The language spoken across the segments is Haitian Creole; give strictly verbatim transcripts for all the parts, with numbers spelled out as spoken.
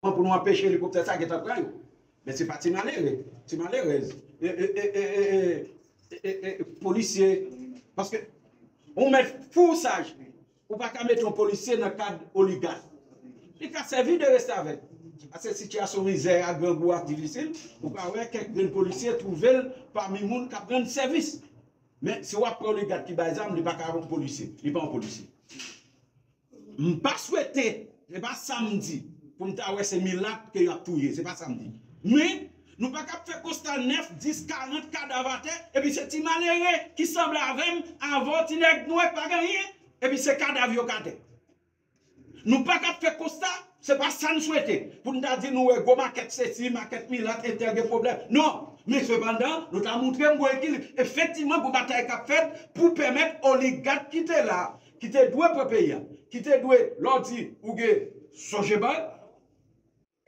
Pou nou anpeche elikoptè sa gentan pran yo. Men se pa ti malere, ti malerèz. E, e, e, e, e, e, e, e, polisye. Paske ou mèt fou saj. Ou pa ka mete yon polisye nan kad oligak. Li ka sèvi de restavèk. Paske sitiyasyon mizè a, grangou a difisil, ou ka wè kèk grenn polisye twouve l pami moun k ap rann sèvis. Men si w ap pran oligak ki bay zam, li pa ka yon polisye. Li pa yon polisye. M pa swete, se pa sa m di, pou m ta wè se milat ke y ap touye. Se pa sa m di. Men, nou pa ka ap fè konsta nèf, dis, karant kadav atè, epi se ti malere ki sanble avè m, avè w, ti nèg nwè k pa gen anyen, epi se kadav yo k atè. Nou pa ka ap fè konsta, se pa sa n swete. Pou n ta di nou wè gwo makèt sesi, makèt milat, entèl gen pwoblèm. Non! Men sepandan, nou ta montre m gwo ekilib. Efektivman, gwo batay k ap fèt pou pèmèt oligak ki te la, ki te dwe pran peyi a, ki te dwe, lè w di ou gen Sogebank,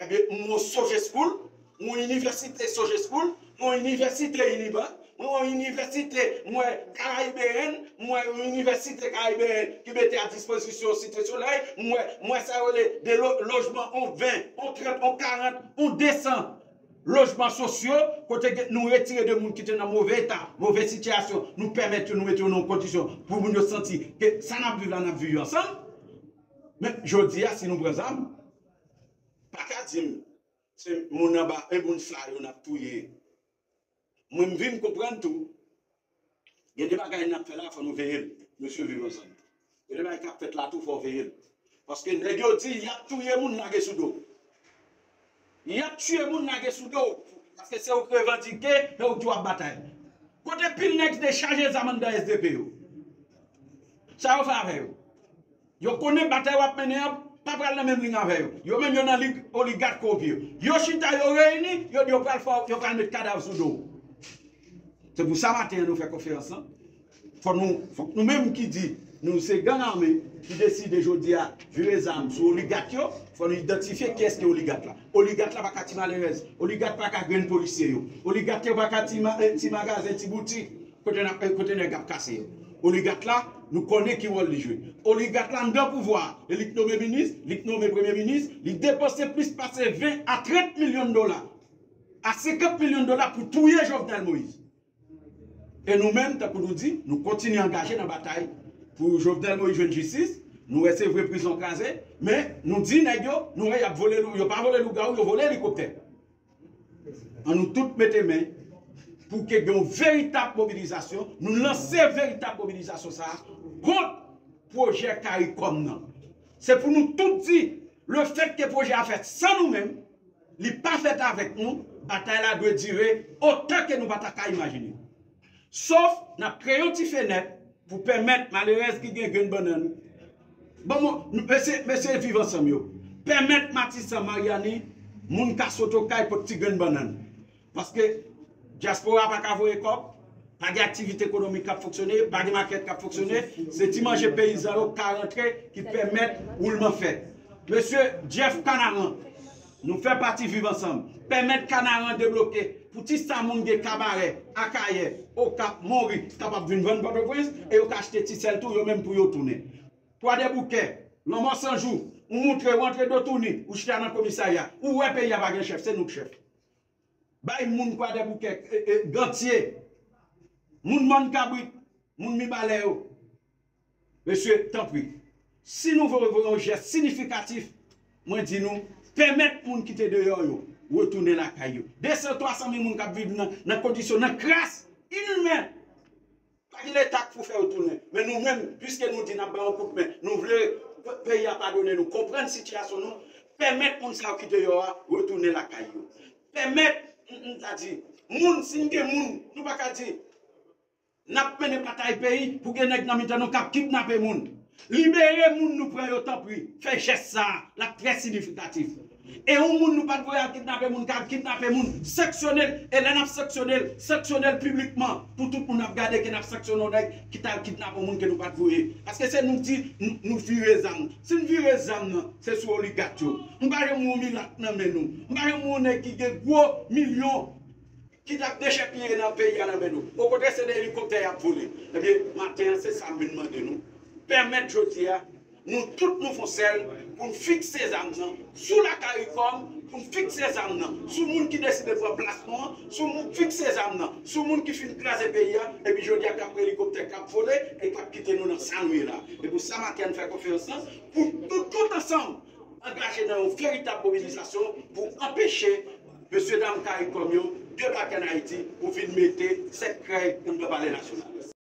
ebyen, m wè Sogeschool, m wè inivèsite Sogeschool, m wè inivèsite Unibank, m wè inivèsite, m wè Karayibeyèn, m wè yon inivèsite karayibeyèn ki mete a dispozisyon Site Solèy, m wè, m wè sa yo rele de lo-, lojman, on ven, on trant, on karant, on desan lojman sosyo, kote ke nou retire de moun ki te nan move eta, move sitiyasyon, nou pèmèt yo, nou mete yo nan yon kondisyon pou moun yo santi ke sa n ap viv la, n ap viv ansanm. Men jodi a, si nou pran zam, pa ka di m se moun anba, e moun sa yo n ap touye. Mwen, m vin konprann tou, gen de bagay n ap fè la, fò nou veye l. Mesye, viv ansanm. Gen de bagay k ap fèt la tou, fò w veye l. Paske nèg yo di, y ap touye moun, lage sou do. Y ap tiye moun, lage sou do. Paske se ou k revandike, e ou ki w ap batay. Kote pil nèg ki te chaje zam anndan S D P yo? Sa yo fè avè yo? Yo konnen batay w ap mennen an pa pral nan menm liy avè yo. Yo menm yo nan lig oligak kowonpi yo. Yo chita, yo reyini, yo di yo pral fè, yo pral met kadav sou do w. Se pou sa maten an nou fè konferans lan. Fò nou, fòk nou menm ki di nou se gang ame ki deside jodi a vire zam sou oligak yo, fò nou idantifye kiyès ki oligak la. Oligak la pa ka ti malerèz. Oligak pa ka grenn polisye yo. Oligak yo pa ka ti ma-, eh, ti magazen, ti boutik. Kote n ap, kote nèg ap kase yo? Oligak la, nou konnen ki wòl li jwe. Oligak la anndan pouvwa a. E li k nome minis, li k nome premye minis, li depanse plis pase ven a trant milyon dola, a senkant milyon dola pou touye Jovenel Moïse. E nou menm, tankou nou di, nou kontinye angaje nan batay pou Jovenel Moïse jwenn jistis. Nou wè se vre prizon kraze, men nou di nèg yo, nou wè y ap vole lou-, yo pa vole lougawou, yo vole elikoptè. An nou tout mete men pou ke gen yon veritab mobilizasyon. Nou lanse veritab mobilizasyon sa a kont pwojè CARICOM nan. Se pou nou tout di, lefètke pwojè a fèt san nou menm, li pa fèt avèk nou, batay la dwe dire otan ke nou pa ta ka imajine. Sof n ap kreye yon ti fenèt pou pèmèt malerèz ki gen grenn bannann. Bon, bon, mesye, mesye Viv Ansanm yo, pèmèt Matisan, Maryani, moun ka sot Okay pot ti grenn bannann. Paske dyaspora pa ka voye kòb, pa gen aktivite ekonomik k ap fonksyone, pa gen makèt k ap fonksyone, se ti manje peyizan yo ka rantre ki pèmèt woulman fèt. Mesye Jeff Canaran, nou fè pati Viv Ansanm, pèmèt Canaran debloke pou ti sa moun gen Kabarè, Akayè, Okap, Monri kapab vin vann Pòtoprens e yo ka achte ti sèl tou yo menm pou yo tounen. Kwadèboukè, Lanmò Sanjou, ou moutre, ou antre Dotouni, ou chita nan komisarya, ou wè peyi a pa gen chèf, se nou k chèf. Bay moun Kwadèboukè, e, e, Gantye, moun Mòn Kabrit, moun Mibalè yo. Mesye, tanpri, si nou vle voye yon jès siyifikatif, mwen di nou, pèmèt moun ki te deyò yo retounen lakay yo. De san, twa san mil moun k ap viv nan, nan kondisyon, nan kras inimen. Pa gen Leta k pou fè yo tounen. Men nou menm, piske nou di n ap ba yon kout men, nou vle pe-, peyi a padone nou, konprann sitiyasyon nou, pèmèt moun sa yo ki deyò a retounen lakay yo. Pèmèt, m, m ta di, moun, si n gen moun, nou pa ka di, n ap mennen batay peyi pou gen nèg nan mitan nou k ap kidnape moun. Libere moun nou pran yo, tanpri. Fè jès sa a, l ap trè siyifikatif. E yon moun nou pa t voye al kidnape moun, k al kidnape moun, sanksyone l. E lè n ap sanksyone l, sanksyone l piblikman. Pou tout moun ap gade ke n ap sanksyone yon nèg ki t al kidnape yon moun ke nou pa t voye. Paske se nou k di, nou, nou vire zam. Si n vire zam nan, se sou oligak yo. M pa janm wè yon milat nan men nou. M pa janm wè yon nèg ki gen gwo milyon ki t ap dechèpiye nan peyi a nan men nou. Okontrè, se de elikoptè y ap vole. Ebyen, maten an, se sa m vin mande nou. Pèmèt jodi a, nou tout nou fè yon sèl, pou n fikse zam nan sou la CARICOM, pou n fikse zam nan sou moun ki deside pran plas nou an, sou moun fikse zam nan sou moun ki fin kraze peyi a, epi jodi a k ap pran elikoptè, k ap vole, e k ap kite nou nan sa nou ye la. E pou sa maten an n fè konferans lan, pou tout, tout ansanm angaje nan yon veritab mobilizasyon pou anpeche mesye dam CARICOM yo debake ann Ayiti pou vin mete sèt krèy anndan Palè Nasyonal.